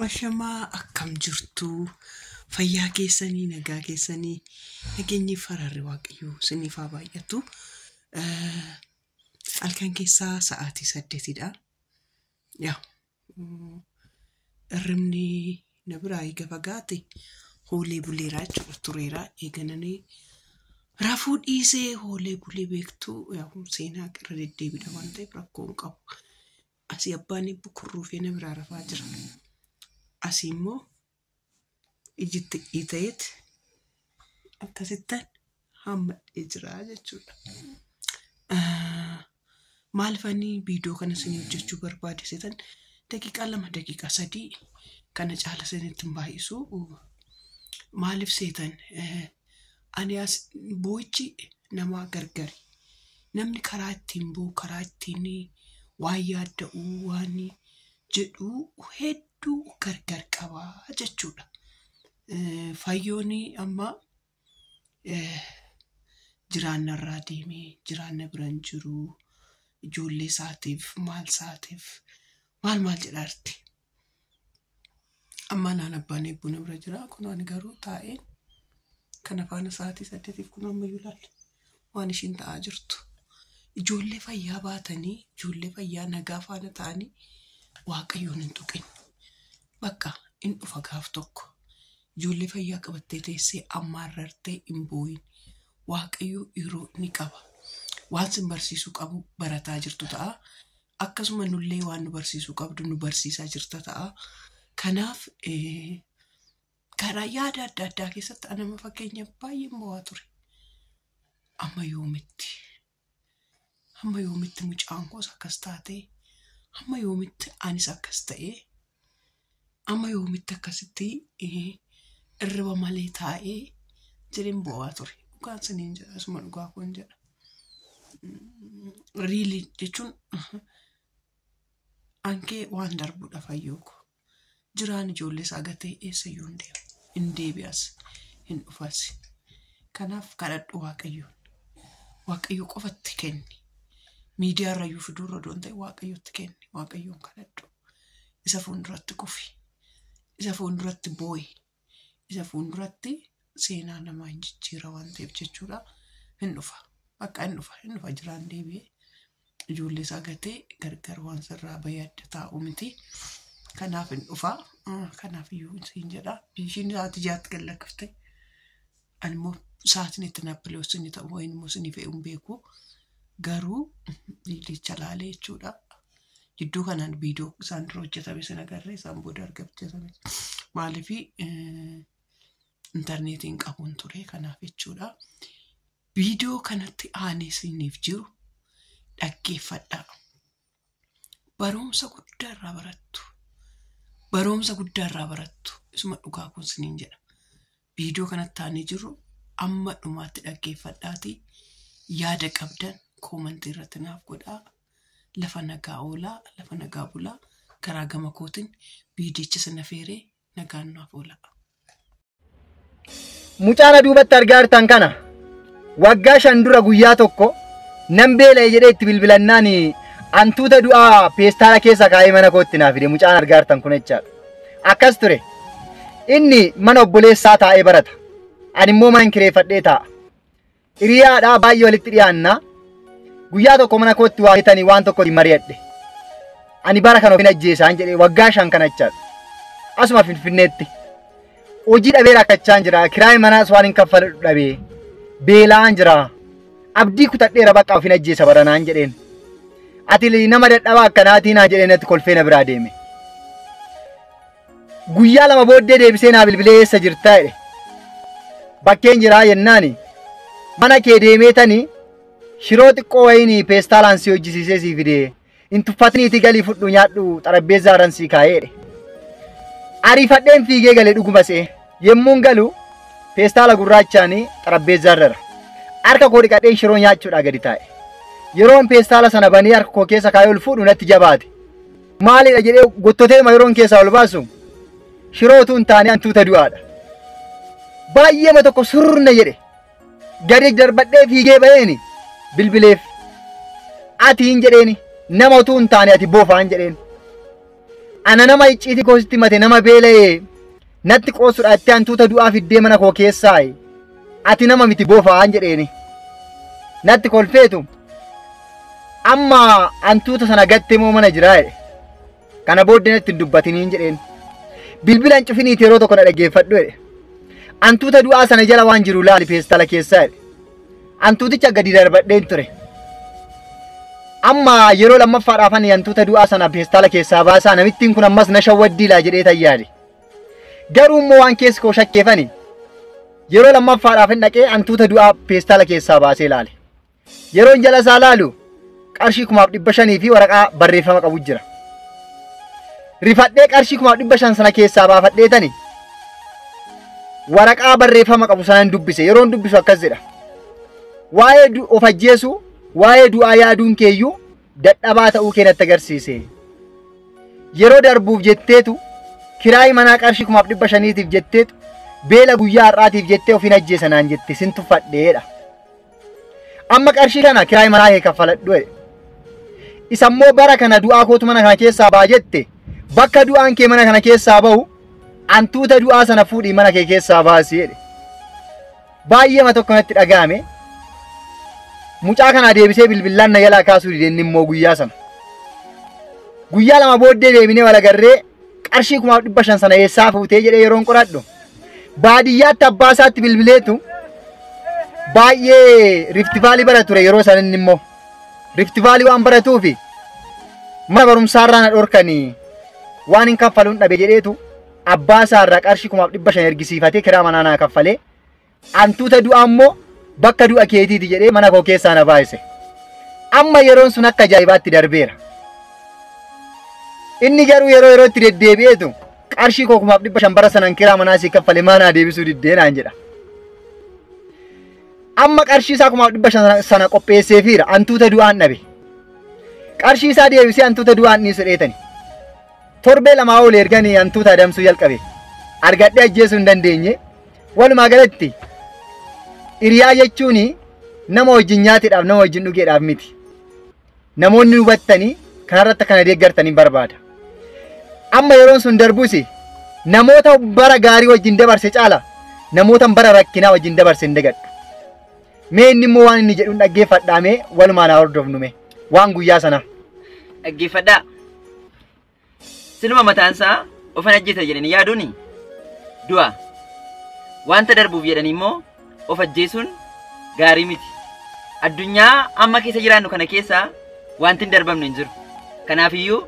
Ashamaa akkam jirtu? Fayyaa keessanii, nagaa keessanii, nageenyi faraarri Waaqayyoo isiniif haa baay'atu. Halkan keessaa sa'aatii 8dha. Yaa hirribni na biraa eega fagaate hoolee buleeraa jechuudha tureera. Eegananii rafuu dhiisee hoolee bulee beektu yaa seenaa irra deddeebiidha waan ta'eef rakkoo hin qabu. Asii abbaan bukurruufee na biraa rafaa jira. Asii immoo ijitti dhiita'eet akkasittan hammadhee jira jechuudha. Maaliif ani viidiyoo kana isinii hojjechuu barbaade seetan daqiiqaa 2 daqiiqaa 3 kana caala isinitti hin baay'isu. Maaliif seetan ani as boo'ichi namaa gargari. Namni karaa ittiin boo'u karaa ittiin waan yaadda'u waan jedhu hedduu gargar qaba jechuudha. Fayyoon amma jiraanna irraa deemee jiraanna bira hin jiru ijoollee isaatiif maal isaatiif maal maal jedhaa jirti. Amma naan abbaan eebbuu na bira jira kun ani garuu taa'een kana faana sa'aatii 8 kun ammayyuu ilaalla waan ishiin ta'aa jirtu. Ijoollee fayyaa baatanii ijoollee fayyaa nagaa faana ta'anii Waaqayyoon hin tuqin. Bakka in dhufa gaaf tokko. Ijoollee fayyaa qabattee teessee ammaarrartee hin boo'in. Waaqayyo yeroo ni qaba. Waan sin barsiisuu qabu barataa jirtu ta'a. Akkasuma nullee waan nu barsiisuu qabdu nu barsiisaa jirta ta'a. Kanaaf karaa yaada adda addaa keessatti anama fakkeenyaaf baay'een bo'aa ture. Amma yoomitti? Hamma yoomitti mucaan koos akkas taatee? Hamma yoomitti anis akkas ta'ee? Amma yoomitti akkasitti irriba malee taa'ee jedheen bo'aa ture. Dhugaan siniin jedha asuma dhugaa koon jedha. Riilii jechuun ankee waan darbuudha fayyoo koo. Jiraan ijoollee isaa gatee eessayyuu hin deemu. Hin deebi'as hin dhufas. Kanaaf kadhadhu Waaqayyoon. Waaqayyo qofatti kenni. Miidiyaa irrayyuu fiduurra odoo hin ta'in Waaqayyotti kenni. Waaqayyoon kadhadhu. Isa fuulduratti kufi. Isa fuulduratti boo'i. Isa fuulduratti seenaa namaa hin jijjiira waan ta'eef jechuudha. Hin dhufa. Bakka hin dhufa. Hin dhufa jiraan deebi'ee. Ijoollee isaa gatee gargar waan sirraa bahee adda taa'u miti. Kanaaf hin dhufa. Kanaaf iyyuu siin jedha. Ishiin sa'aatii 6tti gad lakkifte. Ani immoo sa'aatiin itti naappilee inni ta'u wayin immoo isinii fe'u hin beeku. Garuu viidicha laalee jechuudha. Jidduu kanaan viidiyoo isaan dura hojjetame sin agarree isaan booda arga hojjetame. Maaliif intarneetiin qabuun ture kanaaf jechuudha. Viidiyoo kanatti aanee isiniif jiru dhaggeeffadhaa. Barumsa guddaa irraa barattu. Barumsa guddaa irraa barattu. Isuma dhugaa kun isiniin jedha. Viidiyoo kanatti aanee jiru amma dhumaatti dhaggeeffadhaatii yaada qabdan koomantii irratti naaf godhaa. Lafa nagaa oolaa, lafa nagaa bulaa. Karaa gama kootiin viidiyicha sana feeree nagaan naaf oolaa. Mucaa na duubatti argaa jirtan kana waggaa 5 dura guyyaa tokko nan beela'e jedhee itti bilbilannaan antuuta du'aa peestaala keessa kaa'ee mana kootti naa fide mucaan argaa jirtan kun jechaadha. Akkas ture. Inni mana obboleessaa taa'ee barata. Ani immoo mana kireeffadhee taa'a. Hiriyaadhaa baay'ee walitti dhiyaanna. Guyyaa tokko mana kootti waa bitanii waan tokko mari'adhe. Ani bara kana of hin ajjeesaan jedhee waggaa 5 kana jechaadha. Asuma Finfinneetti. Hojii dhabee rakkachaan jira. Kiraay manaas waan hin kaffaladhu dhabee. Beela'aan jira. Abdii kutadheera bakka of hin ajjeesa baranaan jedheen. Ati nama dadhabaa akkanaatii naa jedhee natti kolfee na biraa deeme. Guyyaa 2 booddee deebisee naa bilbilee eessa jirtaa jedhe. Bakkeen jiraa jennaani mana kee deemee tani shiroo xiqqoo wayiin peestaalaan si hojjisiisee sii fidee hin tuffatiniitii galii fudhu nyaadhu xarapheezzaa irran sii kaa'ee jedhe. Ariifadheen fiigee galee dhuguma se'e. Yemmuun galu peestaala gurraachaan xarapheezzaa irra. Harka koo dhiqadheen shiroo nyaachuudhaa gadi taa'e. Yeroon peestaala sana banee harka koo keessa kaa'ee ol fuudhu natti jabaate. Maalidha jedhee gottoteema yeroon keessaa ol baasu shiroo utuu hin taane hantuuta du'aadha. Baay'eema tokko surna jedhe. Gadi darbadhee fiigee ba'eeni bilbileef. Ati hin jedheeni nama utuu hin taane ati boofaan jedheen. Ana nama icciitii koositti mate nama beela'ee natti qoosudhaatti hantuuta du'aa fiddee mana koo keessaa ati nama miti boofa'aan jedheeni. Natti kolfeetu amma hantuuta sana gattee moo mana jiraa jedhe. Kana booddee natti hin dubbatiniin jedheen. Bilbilaan cufiniiti yeroo tokko na dhaggeeffadhu jedhe. Hantuuta du'aa sana jala waan jiru laali peestala keessaa jedhe. Hantuuticha gadi darbadheen ture. Amma yeroo lammaffaadhaaf ani hantuuta du'aa sana peestala keessaa baasaa namittiin kun ammas na shawwaddiilaa jedhee tayyaade. Garuu immoo waan keessi koo shakkeefani yeroo lammaffaadhaaf hin dhaqee hantuuta du'aa peestala keessaa baasee ilaale. Yeroon jala isaa laalu qarshii 1500 fi waraqaa barreeffama qabu jira. Rifadhee qarshii 1500 sana keessaa baafadhee tani waraqaa barreeffama qabu sanan dubbise. Yeroon dubbisu akkas jedha. Waa'ee of ajjeesuu, waa'ee du'aa yaaduun keeyyuu dadhabaa ta'uu kee natti agarsiise. Yeroo darbuuf jetteetu kiraayii manaa qarshii 1500tiif jetteetu beela guyyaa har'aatiif jettee ofiin ajjeesa naan jette sin tuffadheedha. Amma qarshii kana kiraayii manaa kee kaffaladhu jedhe. Isammoo bara kana du'aa kootu mana kana keessaa ba'a jette bakka du'aan kee mana kana keessaa ba'u hantuuta du'aa sana fuudhii mana kee keessaa baasi jedhe. Baay'eema tokko natti dhaga'ame. Mucaa kana deebisee bilbilaan na jalaa kaasuu dideen immoo guyyaa sana. Guyyaa lama booddee deebinee wal agarree qarshii 1500 sana eessaa fuutee jedhee yeroon qoradhu. Baadiyyaatti abbaa isaatti bilbileetu baay'ee Rift Valley bara ture yeroo sana inni immoo. Rift Valley waan baratuufi mana barumsaarraa na dhorkanii waan hin kaffaluun dhabe jedheetu abbaa isaarraa qarshii 1500 ergisiifatee kiraa manaa naa kaffalee hantuuta du'aa immoo bakka du'a keetiiti jedhee mana koo keessaa na baay'ise. Amma yeroon sun akka ajaa'ibaatti darbeera. Inni garuu yeroo yerootti deddeebi'eetu qarshii koo 1500 bara sanaan kiraa manaa sii kaffale maanaa deebisuu diddee naan jedha. Amma qarshii isaa 1500 sana qopheesseefiira hantuuta du'aan dhabe. Qarshii isaa deebisee hantuuta du'aan dhiisu dheetani. Torbee lamaa ol erganii hantuuta adamsuu jalqabe. Argadhee ajjeesuu hin dandeenye. Walumaa galatti hiriyaa jechuun nama wajjin nyaateedhaaf nama wajjin dhugeedhaaf miti. Namoonni hubattanii kanarratti akkana deeggartanii barbaada. Amma yeroon sun darbus namoota bara gaarii wajjin dabarse caala namoota bara rakkinaa wajjin dabarse hin dagadhu. Mee inni immoo waan inni jedhuun dhaggeeffadhaa mee walumaan haa hordofnu mee waan guyyaa sanaa. Dhaggeeffadhaa. Siluma mataan isaa ofan ajjeesa jedhanii yaaduun du'a. Wanta darbuuf jedhanii immoo of ajjeesuun gaarii miti. Addunyaa amma keessa jiraannu kana keessa wanti hin darbamne hin jiru. Kanaafiyyuu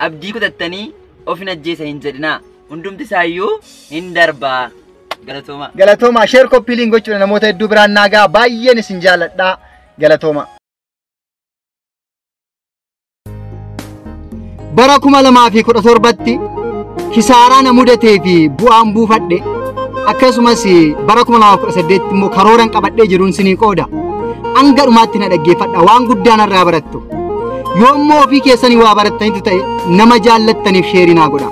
abdii kutattanii of hin ajjeesa hin jedhinaa. Hundumti isaayyuu hin darbaa. Galatooma. Galatooma. Sheer koppiiliin gochuudha namoota hedduu biraan naagaa baay'een isin jaalladhaa. Galatooma. Bara 2017tti kisaaraa na mudatee fi bu'aan buufadhe akkasumas bara 2018 immoo karooran qabadhee jiruun sinii qooda. Hanga dhumaatti na dhaggeeffadha waan guddaa narraa barattu. Yoommoo ofii keessanii waa barattanitu ta'e nama jaallattaniif sheerii naa godha.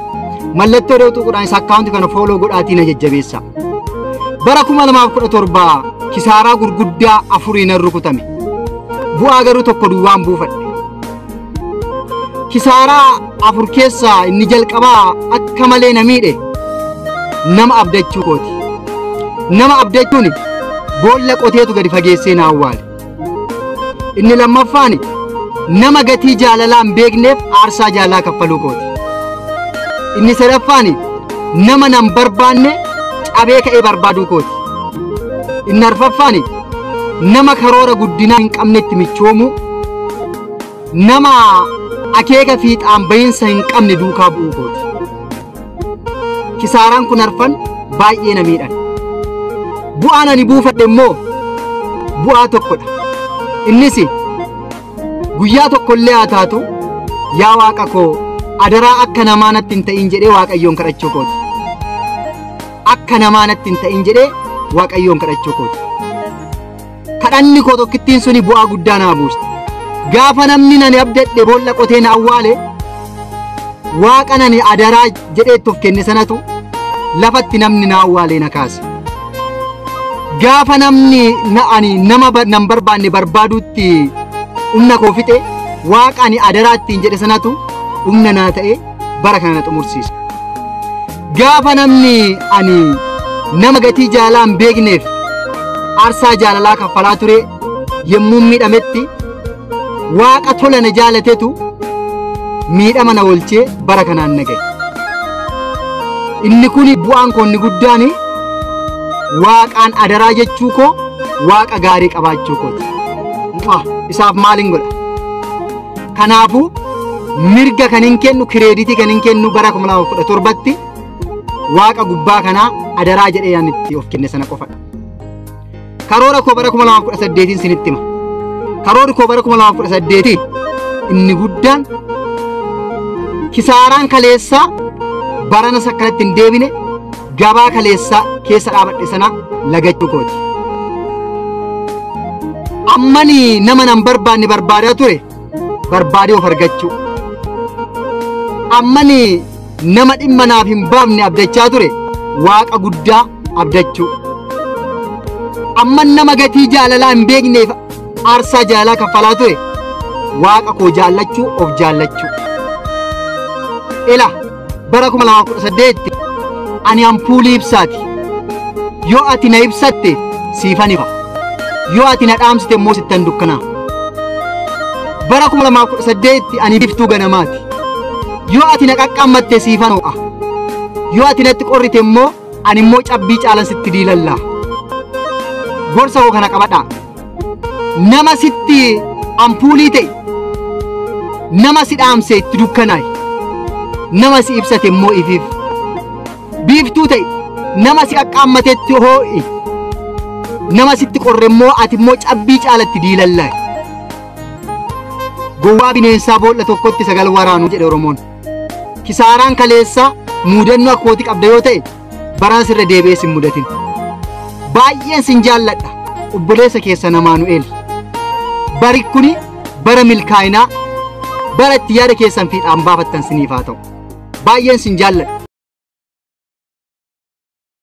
Mallattoo dheetuu godhaan isa akkaawunti kana fooloo godhaatii na jajjabeessa. Bara 2017 kisaaraa gurguddaa afurii nan rukutame. Bu'aa garuu tokko duwwaan buufadhe. Kisaaraa afur keessaa inni jalqabaa akka malee na miidhe nama abdachuu kooti. Nama abdachuun boolla qoteetu gadi fageessee na awwaale. Inni lammaffaan nama gatii jaalalaa hin beekneef aarsaa jaalalaa kaffaluu kooti. Inni sadaffaan nama nan barbaanne cabee ka'ee barbaaduu kooti. Inni arfaffaan nama karoora guddinaa hin qabnetti michoomuu, nama akeeka fiixaan bahinsa hin qabne duukaa bu'uu kooti. Kisaaraan kun arfan baay'ee na miidhan. Bu'aan ani buufadhe immoo bu'aa tokkodha. Innis guyyaa tokkollee haa taatu yaa Waaqa koo adaraa akka namaa natti hin ta'in jedhee Waaqayyoon kadhachuu kooti. Akka namaa natti hin ta'in jedhee Waaqayyoon kadhachuu kooti. Kadhanni koo tokkittiin suni bu'aa guddaa naa buuste. Gaafa namni nani abdadhe boolla qotee na awwaale Waaqa nani adaraa jedhee of kenne sanatu lafatti namni na awwaale na kaase. Gaafa namni ani nama nan barbaanne barbaaduutti humna koo fixe Waaqa ani adaraa ittiin jedhe sanatu humna naa ta'e bara kana na xumursiisa. Gaafa namni ani nama gatii jaalalaa hin beekneef aarsaa jaalalaa kaffalaa ture yommuu miidhametti waaqa tola na jaalatetu miidhama na oolchee bara kanaan na gahe. Inni kun bu'aan koo inni guddaan waaqaan adaraa jechuu koo waaqa gaarii qabaachuu kooti. Isaaf maalin godha? Kanaafuu mirga kan hin kennu kireeditii kan hin kennu bara 2017tti waaqa gubbaa kanaa adaraa jedhee yaan itti of kenne sana qofadha. Karoora koo bara 2018 sinitti hima. Karoorri koo bara 2018 inni guddaan kisaaraan kaleessaa barana sakkanatti hin deebine gabaa kaleessaa keessa dhaabadhe sana lagachuu kooti. Ammani nama nan barbaanne barbaadaa ture barbaadee of argachuu. Ammani nama dhimma naaf hin baafne abdachaa ture waaqa guddaa abdachuu. Amman nama gatii jaalalaa hin beekneef aarsaa jaalalaa kaffalaa ture waaqa koo jaallachuu of jaallachuu. Ila bara 2018 ani ampuulii ibsaati. Yoo ati na ibsatte siifan ifa. Yoo ati na dhaamsite immoo sittan dukkanaa. Bara 2018 ani biiftuu ganamaati. Yoo ati na qaqqaammatte siifan ho'a. Yoo ati natti qorrite immoo ani immoo cabbii caalan sitti diilallaa. Gorsa koo kana qabadhaa. Nama sitti ampuulii ta'e, nama si dhaamse itti dukkanaa'i, nama si ibsate immoo ifiif. Biiftuu ta'e, nama si qaqqaammatetti hoo'i, nama sitti qorre immoo ati immoo cabbii caalatti diilallaa'i. Gowwaa bineensaa boolla tokkotti sagal waraanu jedhe Oromoon. Kisaaraan kaleessaa muudannoo akkootii qabda yoo ta'e baraan sirra deebi'ee sin mudatin. Baay'een sin jaalladha obboleessa keessan Amaanu'eel. Bari kuni bara milkaa'inaa bara itti yaada keessan fiixaan baafattan siniif haa ta'u. Baay'een sin jaalladha.